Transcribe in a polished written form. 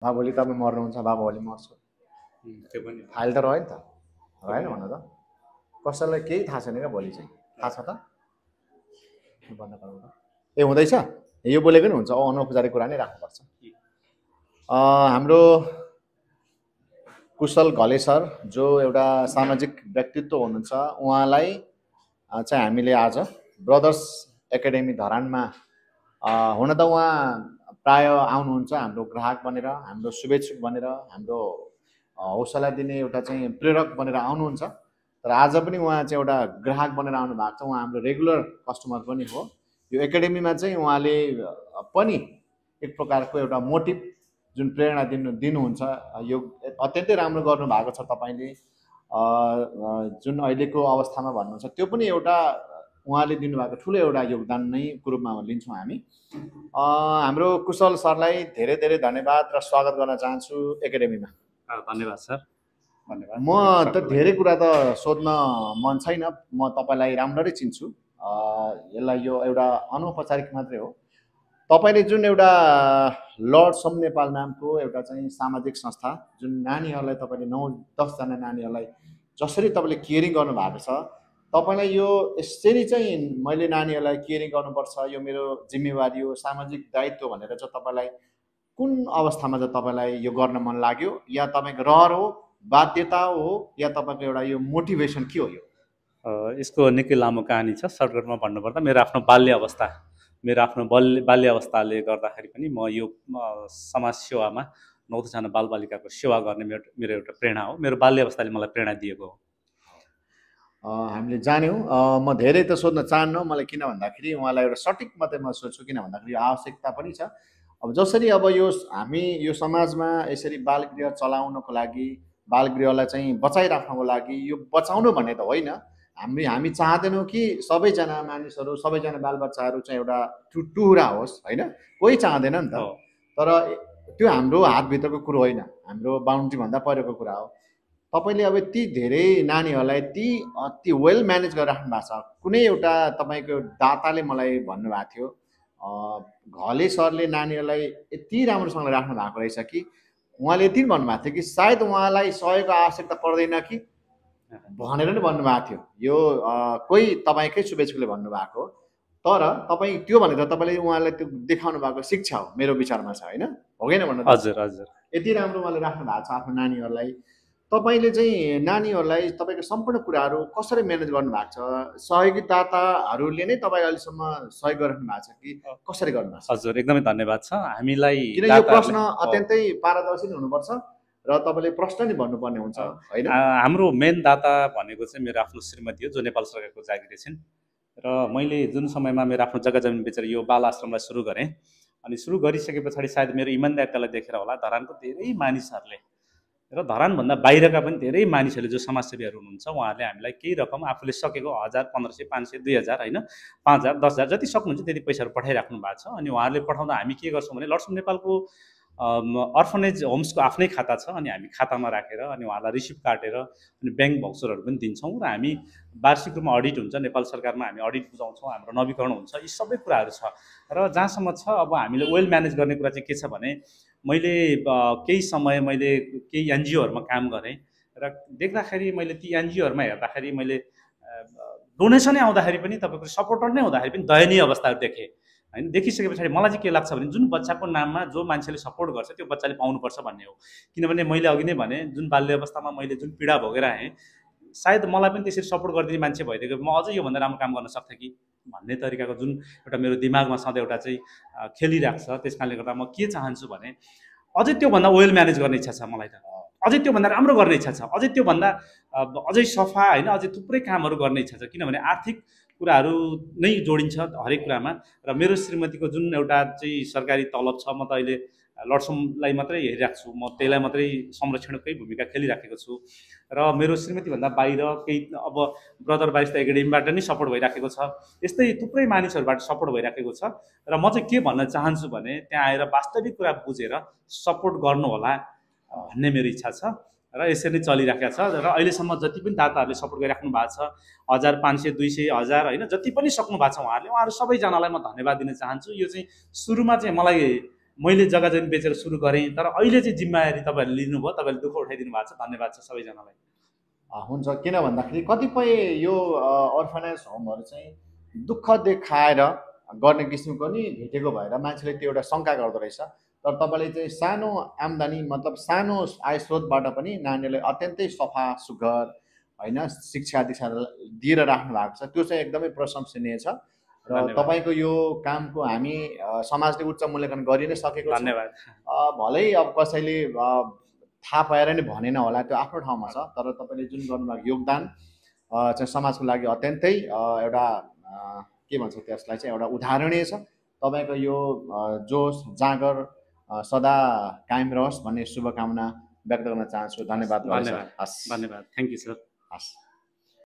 बा भोलि तपाईँ मर्नुहुन्छ, बा भोलि मर्छु, त्यो पनि फाइल त रह्यो नि त, रहेन भन त। कसैलाई केही थाहा छैन क्या भोलि चाहिँ, थाहा छ त बन्द गरौँ त। ए हुँदैछ, यो बोलेको नि हुन्छ, अनौपचारिक कुरा नै राख्नुपर्छ। हाम्रो कुशल घले सर जो एउटा सामाजिक व्यक्तित्व हुनुहुन्छ, उहाँलाई चाहिँ हामीले आज ब्रदर्स एकाडेमी धरानमा हुन त उहाँ प्राय आउनुहुन्छ हाम्रो ग्राहक बनेर, हाम्रो शुभेच्छुक बनेर, हाम्रो हौसला दिने एउटा चाहिँ प्रेरक बनेर आउनुहुन्छ। तर आज पनि उहाँ चाहिँ एउटा ग्राहक बनेर आउनु भएको छ, उहाँ हाम्रो रेगुलर कस्टमर पनि हो। यो एकाडेमीमा चाहिँ उहाँले पनि एक प्रकारको एउटा मोटिभ जुन प्रेरणा दिनुहुन्छ, यो अत्यन्तै राम्रो गर्नुभएको छ तपाईँले। जुन अहिलेको अवस्थामा भन्नुहुन्छ त्यो पनि एउटा उहाँले दिनुभएको ठुलो एउटा योगदान नै रूपमा लिन्छौँ हामी। हाम्रो कुशल सरलाई धेरै धेरै धन्यवाद र स्वागत गर्न चाहन्छु एकाडेमीमा। धन्यवाद सर, धन्यवाद। म त धेरै कुरा त सोध्न मन छैन, म तपाईँलाई राम्ररी चिन्छु। यसलाई यो एउटा अनौपचारिक मात्रै हो। तपाईँले जुन एउटा लर्ड सम नेपाल नामको एउटा चाहिँ सामाजिक संस्था, जुन नानीहरूलाई तपाईँले 9-10 जना नानीहरूलाई जसरी तपाईँले केयरिङ गर्नुभएको छ, तपाईँलाई यो यसरी चाहिँ मैले नानीहरूलाई केयरिङ गर्नुपर्छ, यो मेरो जिम्मेवारी हो, सामाजिक दायित्व भनेर चाहिँ तपाईँलाई कुन अवस्थामा चाहिँ तपाईँलाई यो गर्न मन लाग्यो, या तपाईँको रहर हो, बाध्यता हो, या तपाईँको एउटा यो मोटिभेसन के हो? यो यसको निकै लामो कहानी छ। सर्टकटमा भन्नुपर्दा मेरो आफ्नो बाल्य अवस्थाले गर्दाखेरि पनि म यो समाज सेवामा 9 जना बालबालिकाको सेवा गर्ने मेरो एउटा प्रेरणा हो। मेरो बाल्य अवस्थाले मलाई प्रेरणा दिएको हो। हामीले जान्यौँ। म धेरै त सोध्न चाहन्न, मलाई किन भन्दाखेरि उहाँलाई एउटा सठिक मात्रै म सोध्छु, किन भन्दाखेरि यो आवश्यकता पनि छ। अब जसरी अब यो हामी यो समाजमा यसरी बालगृह चलाउनको लागि, बालगृहलाई चाहिँ बचाइराख्नको लागि, यो बचाउनु भन्ने त होइन, हामी चाहँदैनौँ कि सबैजना मानिसहरू, सबैजना बालबच्चाहरू चाहिँ एउटा टुहुरा होस्, होइन, कोही चाहँदैन नि त। तर त्यो हाम्रो हातभित्रको कुरो होइन, हाम्रो बााउन्ड्रीभन्दा परेको कुरा हो। तपाईँले अब ती धेरै नानीहरूलाई ती वेल म्यानेज गरेर राख्नु भएको छ। कुनै एउटा तपाईँको दाताले मलाई भन्नुभएको थियो, घले सरले नानीहरूलाई यति राम्रोसँगले राख्नु भएको रहेछ कि उहाँले यति भन्नुभएको थियो कि सायद उहाँलाई सहयोगको आवश्यकता पर्दैन कि भनेर नै भन्नुभएको थियो। यो कोही तपाईँकै शुभेच्छुकले भन्नुभएको, तर तपाईँ त्यो भनेर तपाईँले उहाँलाई त्यो देखाउनु भएको शिक्षा हो मेरो विचारमा छ, होइन हो कि भन्नु? हजुर हजुर, यति राम्रो उहाँले राख्नु भएको छ आफ्नो नानीहरूलाई। तपाईँले चाहिँ नानीहरूलाई तपाईँको सम्पूर्ण कुराहरू कसरी म्यानेज गर्नुभएको छ? सहयोगी दाताहरूले नै तपाईँ अहिलेसम्म सहयोग गरिराख्नु भएको छ कि कसरी गर्नुभएको छ? हजुर, एकदमै धन्यवाद छ। हामीलाई किन यो प्रश्न अत्यन्तै पारदर्शी नै हुनुपर्छ र तपाईँले प्रश्न नै भन्नुपर्ने हुन्छ, होइन? हाम्रो मेन दाता भनेको चाहिँ मेरो आफ्नो श्रीमती हो, जो नेपाल सरकारको जागिरी छिन्। र मैले जुन समयमा मेरो आफ्नो जग्गा जमिन बेचेर यो बाल आश्रमलाई सुरु गरेँ, अनि सुरु गरिसके पछाडि सायद मेरो इमान्दारितालाई देखेर होला धरानको धेरै मानिसहरूले र धरानभन्दा बाहिरका पनि धेरै मानिसहरूले जो समाजसेवीहरू हुनुहुन्छ, उहाँहरूले हामीलाई केही रकम आफूले सकेको 1000, 1500, 500, 2000, होइन 5000, 10000 जति सक्नुहुन्छ त्यति पैसाहरू पठाइराख्नु भएको छ। अनि उहाँहरूले पठाउँदा हामी के गर्छौँ भने लर्ड सम नेपालको अर्फनेज होम्सको आफ्नै खाता छ, अनि हामी खातामा राखेर अनि उहाँलाई रिसिप्ट काटेर अनि ब्याङ्क भाउचरहरू पनि दिन्छौँ। र हामी वार्षिक रूपमा अडिट हुन्छ, नेपाल सरकारमा हामी अडिट बुझाउँछौँ, हाम्रो नवीकरण हुन्छ, यी सबै कुराहरू छ। र जहाँसम्म छ अब हामीले वेल म्यानेज गर्ने कुरा चाहिँ के छ भने, मैले केही समय मैले केही एनजिओहरूमा काम गरेँ र देख्दाखेरि मैले ती एनजिओहरूमा हेर्दाखेरि मैले डोनेसनै आउँदाखेरि पनि तपाईँको सपोर्टर नै हुँदाखेरि पनि दयनीय अवस्थाहरू देखेँ, होइन। देखिसके पछाडि मलाई चाहिँ के लाग्छ भने जुन बच्चाको नाममा जो मान्छेले सपोर्ट गर्छ त्यो बच्चाले पाउनुपर्छ भन्ने हो। किनभने मैले अघि नै भने जुन बाल्य अवस्थामा मैले जुन पीडा भोगेर आएँ, सायद मलाई पनि त्यसरी सपोर्ट गरिदिने मान्छे भइदिएको म अझै योभन्दा राम्रो काम गर्न सक्थेँ कि भन्ने तरिकाको जुन एउटा मेरो दिमागमा सधैँ एउटा चाहिँ खेलिरहेको छ। त्यस कारणले गर्दा म के चाहन्छु भने अझै त्योभन्दा वेल म्यानेज गर्ने इच्छा छ मलाई त, अझै त्योभन्दा राम्रो गर्ने इच्छा छ, अझै त्योभन्दा अझै सफा, होइन, अझै थुप्रै कामहरू गर्ने इच्छा छ। किनभने आर्थिक कुराहरू नै जोडिन्छ हरेक कुरामा। र मेरो श्रीमतीको जुन एउटा चाहिँ सरकारी तलब छ, म त अहिले लर्ड समलाई मात्रै हेरिरहेको छु, म त्यसलाई मात्रै संरक्षणकै भूमिका खेलिराखेको छु। र मेरो श्रीमतीभन्दा बाहिर केही अब ब्रदर बारिस्ता एकाडेमीबाट नै सपोर्ट भइराखेको छ, यस्तै थुप्रै मानिसहरूबाट सपोर्ट भइराखेको छ। र म चाहिँ के भन्न चाहन्छु भने त्यहाँ आएर वास्तविक कुरा बुझेर सपोर्ट गर्नु होला भन्ने मेरो इच्छा छ र यसरी नै चलिराखेको छ। र अहिलेसम्म जति पनि दाताहरूले सपोर्ट गरिराख्नु भएको छ, 1000, 500, 200, 1000, होइन, जति पनि सक्नु भएको छ उहाँहरू सबैजनालाई म धन्यवाद दिन चाहन्छु। यो चाहिँ सुरुमा चाहिँ मलाई मैले जग्गा जमिन बेचेर सुरु गरेँ, तर अहिले चाहिँ जिम्मेवारी तपाईँहरूले लिनुभयो, तपाईँले दुःख उठाइदिनु भएको छ, धन्यवाद छ सबैजनालाई। हुन्छ, किन भन्दाखेरि कतिपय यो अर्फनेज होमहरू चाहिँ दुःख देखाएर गर्ने किसिमको नि भेटेको भएर मान्छेले त्यो एउटा शङ्का गर्दो रहेछ। तर तपाईँले चाहिँ सानो आम्दानी मतलब सानो आय स्रोतबाट पनि नानीहरूलाई अत्यन्तै सफा सुग्घर होइन शिक्षा दीक्षा दिएर राख्नु भएको छ, त्यो चाहिँ एकदमै प्रशंसनीय छ। र धन्यवाद तपाईँको यो कामको हामी समाजले उच्च मूल्याङ्कन गरि नै सकेको छौँ। धन्यवाद भलै अब कसैले थाहा पाएर नै भनेन होला, त्यो आफ्नो ठाउँमा छ, तर तपाईँले जुन गर्नुभएको योगदान चाहिँ समाजको लागि अत्यन्तै एउटा के भन्छ त्यसलाई चाहिँ एउटा उदाहरणीय छ। तपाईँको यो जोस जाँगर सदा कायम रहोस् भन्ने शुभकामना व्यक्त गर्न चाहन्छु। धन्यवाद। धन्यवाद, थ्याङ्क यू सर। हस्।